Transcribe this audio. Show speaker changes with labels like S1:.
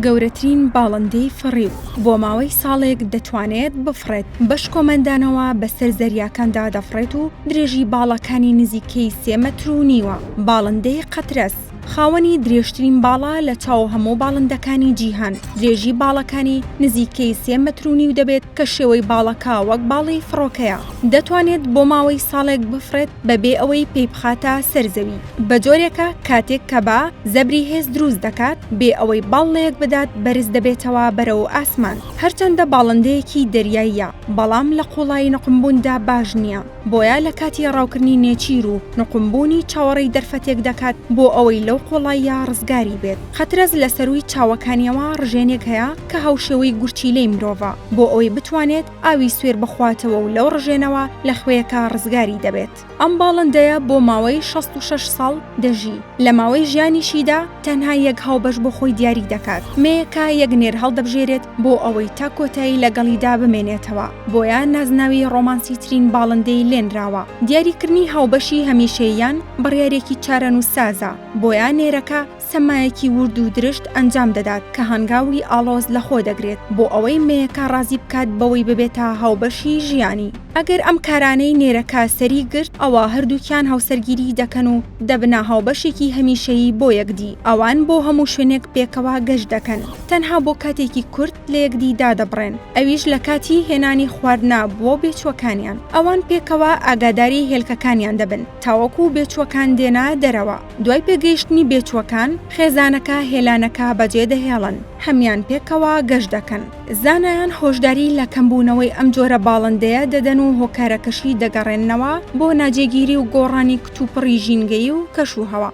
S1: گەورەترین باڵندەی فڕیو، بۆ ماوەی ساڵێک دەتوانێت بفڕێت، بە شکۆمەندانەوە بەسەر زەریاکاندا دەفڕێت و درێژی باڵەکانی نزیکەی سێ مەتر و نیوە. باڵندەی قەترەس، خاوەنی درێژترین باڵە لە چاو هەموو باڵندەکانی جیهان، درێژی باڵەکانی نزیکەی سێ مەتر و نیو دەبێت کە شێوەی باڵەکە وەک باڵی فڕۆکەیە، دەتوانێت بۆ ماوەی ساڵێک بفڕێت بەبێ ئەوەی پێی بخاتە سەر زەوی، بە جۆرێکە کاتێک کە با زەبری هێز دروست دەکات بێ ئەوەی باڵ لەیەک بدات بەرز دەبێتەوە بەرەو ئاسمان، هەرچەندە باڵندەیەکی دەریاییە بەڵام لە قوڵایی نوقمبووندا باش نییە. بۆیە لە کاتی ڕاوکردنی نێچیر و نوقمبوونی چاوەڕێی دەرفەتێک دەکات بۆ ئەوەی لەو قوڵاییە ڕزگاری بێت. قەترەز لە سەرووی چاوەکانیەوە ڕژێنێک هەیە کە هاوشێوەی گورچیلەی مرۆڤە بۆ ئەوەی بتوانێت ئاوی سوێر بخواتەوە و لەو ڕژێنەوە لە خوێیەکە ڕزگاری دەبێت. ئەم باڵندەیە بۆ ماوەی 66 ساڵ دەژی، لە ماوەی ژیانیشیدا تەنها یەک هاوبەش بۆ خۆی دیاری دەکات، مێیەکە یەک نێر هەڵدەبژێرێت بۆ ئەوەی تا کۆتایی لەگەڵیدا بمێنێتەوە، بۆیە نازناوی ڕۆمانسیترین باڵندەی لێنراوە. دیاریکردنی هاوبەشی هەمیشەییان بڕیارێکی چارەنووسسازە، بۆیە نێرەکە سەمایەکی ورد و درشت ئەنجام دەدات کە هەنگاوی ئاڵۆز لەخۆ دەگرێت بۆ ئەوەی مێیەکە ڕازی بکات بەوەی ببێتە هاوبەشی ژیانی. ئەگەر ئەم کارانەی نێرەکە سەری گرت ئەوا هەردووکیان هاوسەرگیری دەکەن و دەبنە هاوبەشێکی هەمیشەیی بۆ یەکدی. ئەوان بۆ هەموو شوێنێک پێکەوە گەشت دەکەن، تەنها بۆ کاتێکی کورت لە یەکدی دادەبڕێن، ئەویش لە کاتی هێنانی خواردنە بۆ بێچووەکانیان. ئەوان پێکەوە ئاگاداری هێلکەکانیان دەبن تاوەکو بێچووەکان دێنە دەرەوە. دوای پێگەیشتنی بێچووەکان، خێزانەکە هێلانەکە بەجێدەهێڵن، هەمیان پێکەوە گەشت دەکەن. زانایان هۆشداری لە کەمبوونەوەی ئەم جۆرە باڵندەیە دەدەن و هۆکارەکەشی دەگەڕێننەوە بۆ ناجێگیری و گۆڕانی کتوپڕی ژینگەیی و کەشوهەوا.